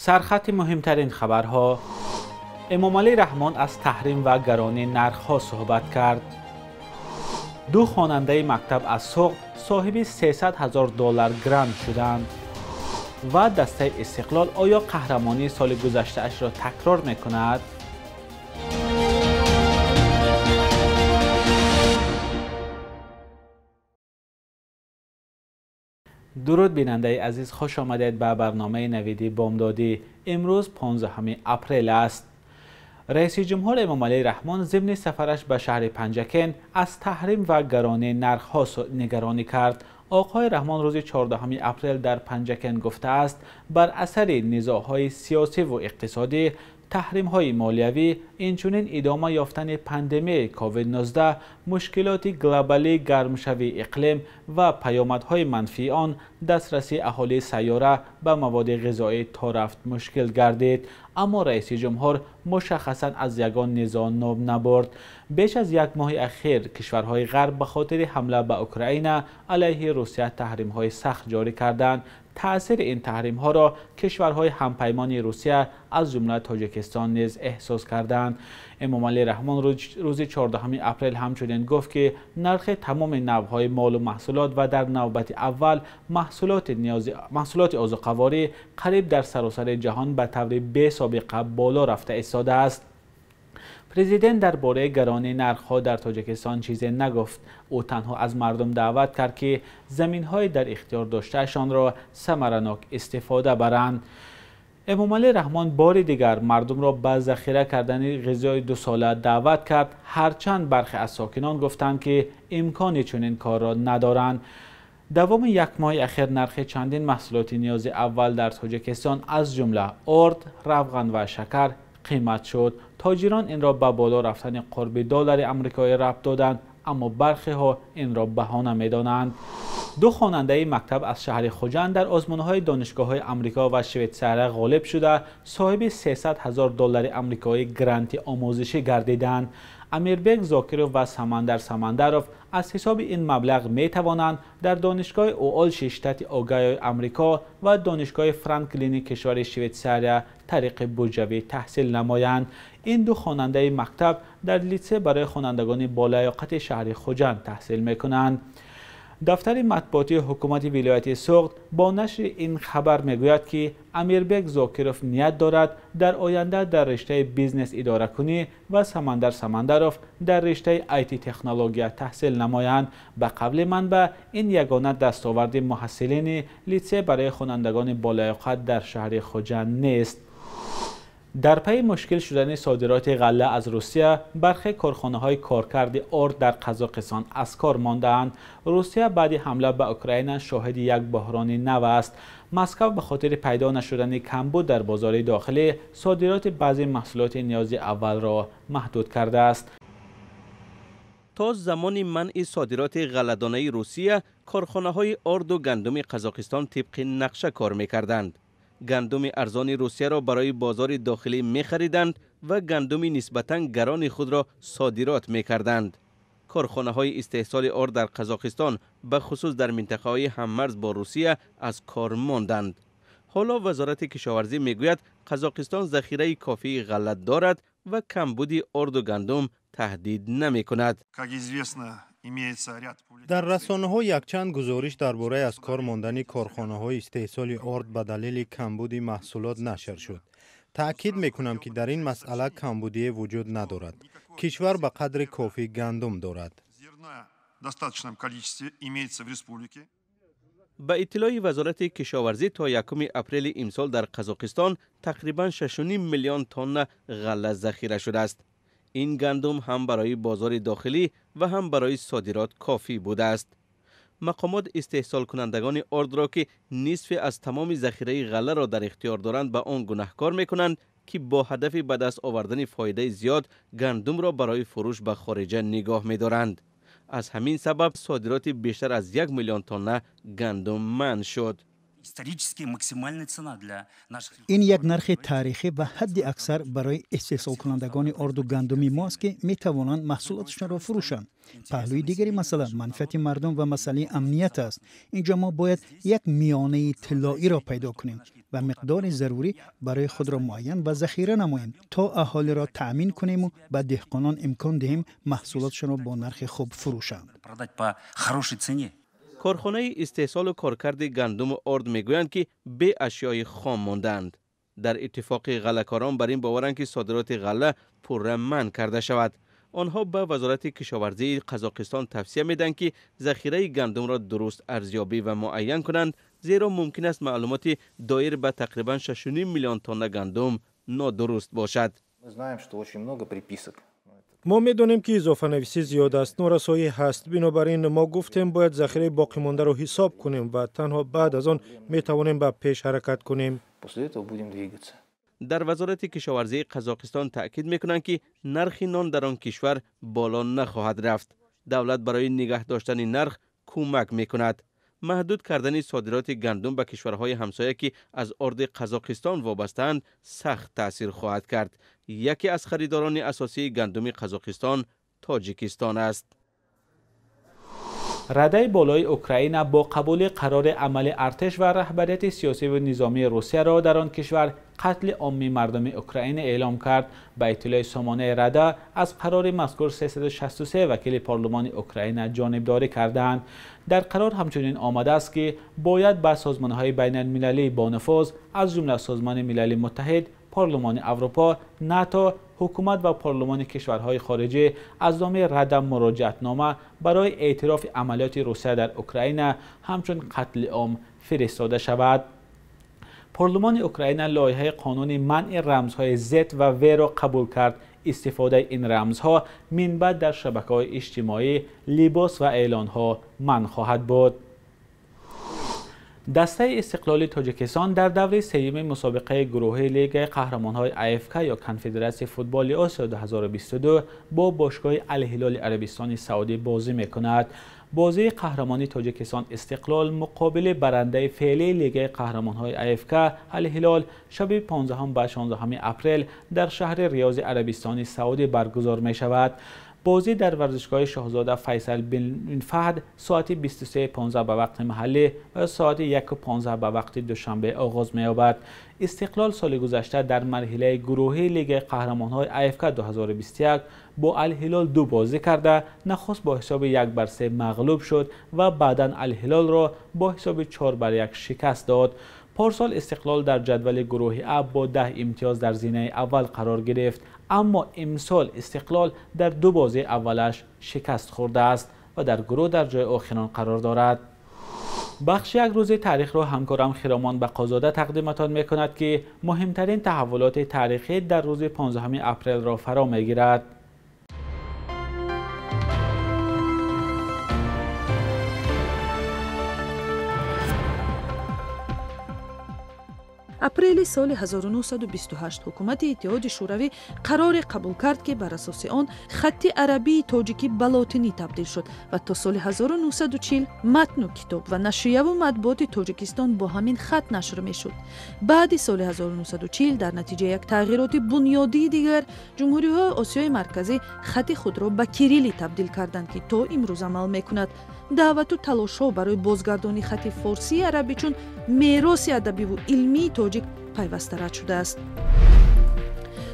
Сархати муҳимтарин хабарҳо. Эмомалӣ Раҳмон аз таҳрим ва гаронии нархҳо суҳбат кард. Ду хонандаи мактаб аз Суғд соҳиби $300,000 грант шуданд. Ва дастаи Истиқлол оё қаҳрамонии соли гузаштаашро такрор мекунад? Дуруд бинандаи азиз, хуш омадед ба барномаи навиди бомдодӣ. Имрӯз 15 апрел аст. Раиси ҷумҳур Эмомалӣ Раҳмон зимни сафараш ба шаҳри Панҷакент аз таҳрим ва гаронии нархҳо нигаронӣ кард. Оқои Раҳмон рӯзи 14 апрел дар Панҷакент гуфтааст, бар асари низоъҳои сиёсӣ ва иқтисодӣ, таҳримҳои молиявӣ, инчунин идома ёфтани пандемияи COVID-19, мушкилоти глобалии гармшавии иқлим ва паёмадҳои манфии он, дастрасии аҳолии сайёра ба маводи ғизоӣ то рафт мушкил гардид. Аммо раиси ҷумҳур мушаххасан аз ягон низоъ ном набурд. Беш аз як моҳи ахир кишварҳои ғарб ба хотири ҳамла ба Украина алайҳи Русия таҳримҳои сахт ҷорӣ карданд. Таъсири ин таҳримҳоро кишварҳои ҳампаймони Русия аз ҷумла Тоҷикистон низ эҳсос карданд. Эмомалӣ Раҳмон рӯзи 14 апрел ҳамчунин гуфт, ки нархи тамоми навъҳои молу маҳсулот ва дар навбати аввал маҳсулоти озуқаворӣ қариб дар саросари ҷаҳон ба таври бесобиқа боло рафта истодааст. Президент дар бораи гаронии нархҳо дар Тоҷикистон чизе нагуфт. Ӯ танҳо аз мардум даъват кард, ки заминҳои дар ихтиёр доштаашонро самаранок истифода баранд. Эмомалӣ Раҳмон бори дигар мардумро ба захира кардани ғизои дусола даъват кард, ҳарчанд бархе аз сокинон гуфтанд, ки имкони чунин корро надоранд. Давоми як моҳи ахир нархи чандин маҳсулоти ниёзи аввал дар Тоҷикистон аз ҷумла орд, равған ва шакар қимат шуд. Тоҷирон инро ба боло рафтани қурби доллари амрикоӣ рабт доданд, аммо бархеҳо инро баҳона медонанд. Ду хонандаи мактаб аз шаҳри Хуҷанд дар озмунҳои донишгоҳҳои Амрико ва Швейтсария ғолиб шуда, соҳиби $300,000 амрикоӣ гранти омӯзишӣ гардиданд. Амирбек Зокиров ва Самандар Самандаров аз ҳисоби ин маблағ метавонанд дар донишгоҳи Уолши штати Огайои Амрико ва донишгоҳи Франклини кишвари Швейтсария тариқи буҷавӣ таҳсил намоянд. Ин ду хонандаи мактаб дар литсей барои хонандагони болаёқати шаҳри Хуҷанд таҳсил мекунанд. Дафтари матбуотии ҳукумати вилояти Суғд бо нашри ин хабар мегӯяд, ки Амирбек Зокиров ният дорад дар оянда дар риштаи бизнес идоракунӣ ва Самандар Самандаров дар риштаи IT технология таҳсил намоянд. Ба қавли манбаъ, ин ягона дастоварди муҳассилини литсей барои хонандагони болаёқат дар шаҳри Хуҷанд нест. Дар пайи мушкил шудани содироти ғалла аз Русия, бархе корхонаҳои коркарди орд дар Қазоқистон аз кор мондаанд. Русия баъди ҳамла ба Украина шоҳиди як буҳрони нав аст. Москва ба хотири пайдо нашудани камбуд дар бозори дохилӣ содироти баъзе маҳсулоти ниёзи аввалро маҳдуд кардааст. То замони манъи содироти ғалладонаи Русия, корхонаҳои орду гандуми Қазоқистон тибқи нақша кор мекарданд. Гандуми арзони Русияро барои бозори дохилӣ мехариданд ва гандуми нисбатан гарони худро содирот мекарданд. Корхонаҳои истеҳсоли орд дар Қазоқистон, ба хусус дар минтақаҳои ҳаммарз бо Русия, аз кор монданд. Ҳоло Вазорати кишоварзӣ мегӯяд, Қазоқистон захираи кофии ғалла дорад ва камбуди орду гандум таҳдид намекунад. Дар расонаҳо якчанд гузориш дар бораи аз кор мондани корхонаҳои истеҳсоли орд ба далели камбуди маҳсулот нашр шуд. Таъкид мекунам, ки дар ин масъала камбудие вуҷуд надорад. Кишвар ба қадри кофӣ гандум дорад. Ба иттилои Вазорати кишоварзӣ, то 1 апрели имсол дар Қазоқистон тақрибан 6,5 миллион тонна ғалла захира шудааст. Ин гандум ҳам барои бозори дохилӣ ва ҳам барои содирот кофӣ будааст. Мақомот истеҳсолкунандагони ордро, ки нисфи аз тамоми захираи ғалларо дар ихтиёр доранд, ба он гунаҳкор мекунанд, ки бо ҳадафи ба даст овардани фоидаи зиёд гандумро барои фурӯш ба хориҷа нигоҳ медоранд. Аз ҳамин сабаб содироти бештар аз 1 миллион тонна гандум манъ шуд. Ин як нархи таърихӣ ва ҳадди аксар барои истеҳсолкунандагони орду гандуми мост, ки метавонанд маҳсулоташонро фурӯшанд. Паҳлӯи дигари масъала манфиати мардум ва масъалаи амният аст. Инҷо мо бояд як миёнаи тиллоиро пайдо кунем ва миқдори зарурӣ барои худро муайян ва захира намоем, то аҳолиро таъмин кунему ба деҳқонон имкон диҳем маҳсулоташонро бо нархи хуб фурӯшанд. Корхонаи истеҳсолу коркарди гандуму орд мегӯянд, ки бе ашёи хом мондаанд. Дар иттифоқи ғаллакорон бар ин боваранд, ки содироти ғалла пурра манъ карда шавад. Онҳо ба Вазорати кишоварзии Қазоқистон тавсия медиҳанд, ки захираи гандумро дуруст арзёбӣ ва муайян кунанд, зеро мумкин аст маълумоти доир ба тақрибан 6,5 миллион тонна гандум нодуруст бошад. Мо медонем, ки изофанависӣ зиёд аст, норасоӣ ҳаст. Бинобар ин мо гуфтем, бояд захираи боқимондаро ҳисоб кунем ва танҳо баъд аз он метавонем ба пеш ҳаракат кунем. Дар Вазорати кишоварзии Қазоқистон таъкид мекунанд, ки нархи нон дар он кишвар боло нахоҳад рафт. Давлат барои нигаҳ доштани нарх кӯмак мекунад. Маҳдуд кардани содироти гандум ба кишварҳои ҳамсоя, ки аз орди Қазоқистон вобастаанд, сахт таъсир хоҳад кард. Яке аз харидорони асосии гандуми Қазоқистон Тоҷикистон аст. Радаи болои Украина бо қабули қарори амали артиш ва раҳбарияти сиёсиву низомии Русияро дар он кишвар қатли омми мардуми Украина эълом кард. Ба иттилои сомонаи Рада, аз қарори мазкур 363 вакили парлумони Украина ҷонибдорӣ кардаанд. Дар қарор ҳамчунин омадааст, ки бояд ба созмонҳои байналмилалии бонуфуз, аз ҷумла Созмони Милали Муттаҳид, Парлумони Аврупо, НАТО, ҳукумат ва парлумони кишварҳои хориҷӣ аз номи Рада муроҷиатнома барои эътирофи амалиёти Русия дар Украина ҳамчун қатли ом фиристода шавад. Парлумони Украина лоиҳаи қонуни манъи рамзҳои Z ва V-ро қабул кард. Истифодаи ин рамзҳо минбаъд дар шабакаҳои иҷтимоӣ, либос ва эълонҳо манъ хоҳад буд. Дастаи Истиқлоли Тоҷикистон дар даври сеюми мусобиқаи гурӯҳии Лигаи қаҳрамонҳои АФК ё Конфедератсияи футболи Осиё 2022 бо бошгоҳи Алҳилоли Арабистони Саудӣ бозӣ мекунад. Бозии қаҳрамони Тоҷикистон Истиқлол муқобили барандаи феълии Лигаи қаҳрамонҳои АФК Алҳилол шаби 15 ба 16 апрел дар шаҳри Риёзи Арабистони Саудӣ баргузор мешавад. Бозӣ дар варзишгоҳи Шоҳзода Файсал бин Фаҳд соати 23:15 ба вақти маҳаллӣ ва соати 1:15 ба вақти Душанбе оғоз меёбад. Истиқлол соли гузашта дар марҳилаи гурӯҳии Лигаи қаҳрамонҳои АФК 2021 бо Алҳилол ду бозӣ карда, нахуст бо ҳисоби 1-3 мағлуб шуд ва баъдан Алҳилолро бо ҳисоби 4-1 шикаст дод. Парсол Истиқлол дар ҷадвали гурӯҳи А бо 10 имтиёз дар зинаи аввал қарор гирифт, аммо имсол Истиқлол дар ду бозии аввалаш шикаст хӯрдааст ва дар гурӯҳ дар ҷои охирон қарор дорад. Бахши як рӯзи таърихро ҳамкорам Хиромон Бақозода тақдиматон мекунад, ки муҳимтарин таҳаввулоти таърихӣ дар рӯзи 15 апрелро фаро мегирад. Апрели соли 1928 ҳукумати Иттиҳоди Шӯравӣ қароре қабул кард, ки бар асоси он хатти арабии тоҷикӣ ба лотинӣ табдил шуд ва то соли 1940 матну китоб ва нашрияву матбуоти Тоҷикистон бо ҳамин хат нашр мешуд. Баъди соли 1940 дар натиҷаи як тағйироти бунёдии дигар ҷумҳуриҳои Осиёи Марказӣ хати худро ба кирилӣ табдил карданд, ки то имрӯз амал мекунад. Даъвату талошҳо барои бозгардонии хати форсии арабӣ чун мероси адабиву илмии тоҷик пайваста рад шудааст.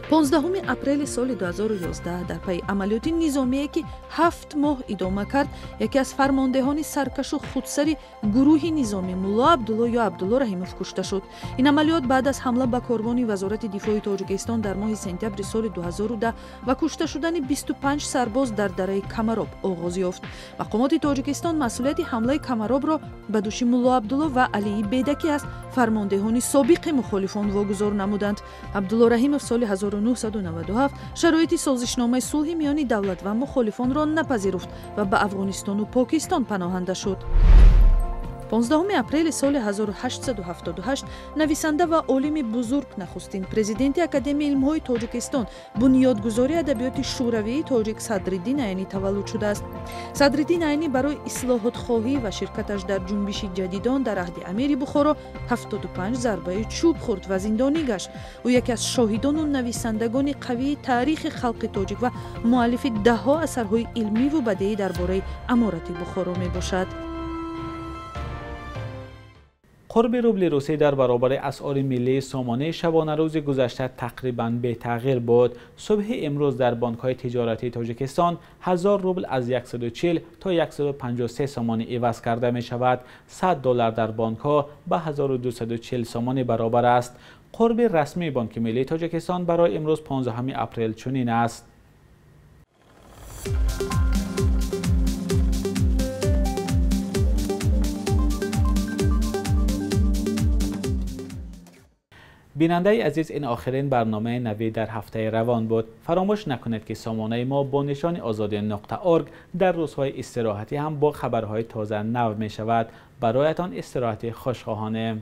15 апрели соли 2011 дар пайи амалиёти низомие, ки 7 моҳ идома кард, яке аз фармондеҳони саркашу худсари гурӯҳи низомӣ Мулло Абдулло ё Абдулло Раҳимов кушта шуд. Ин амалиёт баъд аз ҳамла ба корвони Вазорати дифои Тоҷикистон дар моҳи сентябри соли 2010 ва кушта шудани 25 сарбоз дар дараи Камароб оғоз ёфт. Мақомоти Тоҷикистон масъулияти ҳамлаи Камаробро ба дӯши Мулло Абдулло ва Алии Бедакӣ аз фармондеҳони собиқи мухолифон вогузор намуданд. Абдулло Раҳимов соли 1997 шароити созишномаи сулҳи миёни давлат ва мухолифонро напазируфт ва ба Афғонистону Покистон паноҳанда шуд. 15 апрели соли 1878 нависанда ва олими бузург, нахустин президенти Академияи илмҳои Тоҷикистон, бунёдгузори адабиёти шӯравии тоҷик Садриддин Айнӣ таваллуд шудааст. Садриддин Айнӣ барои ислоҳотхоҳӣ ва ширкаташ дар ҷунбиши ҷадидон дар аҳди амири Бухоро 75 зарбаи чӯб хӯрд ва зиндонӣ гашт. Ӯ яке аз шоҳидону нависандагони қавии таърихи халқи тоҷик ва муаллифи даҳҳо асарҳои илмиву бадеӣ дар бораи аморати Бухоро мебошад. Қурби рубли русӣ дар баробари асъори миллии сомонӣ шабонарӯзи гузашта тақрибан бетағйир буд. Субҳи имрӯз дар бонкҳои тиҷоратии Тоҷикистон 1000 рубл аз 140 то 153 сомонӣ иваз карда мешавад. 100 доллар дар бонкҳо ба 1240 сомонӣ баробар аст. Қурби расмии Бонки миллии Тоҷикистон барои имрӯз 15 апрел чунин аст. Бинандаи азиз, ин охирин барномаи навӣ дар ҳафтаи равон буд. Фаромӯш накунед, ки сомонаи мо бо нишони озодӣ.org дар рӯзҳои истироҳатӣ ҳам бо хабарҳои тоза нав мешавад. Бароятон истироҳати хуш хоҳонем.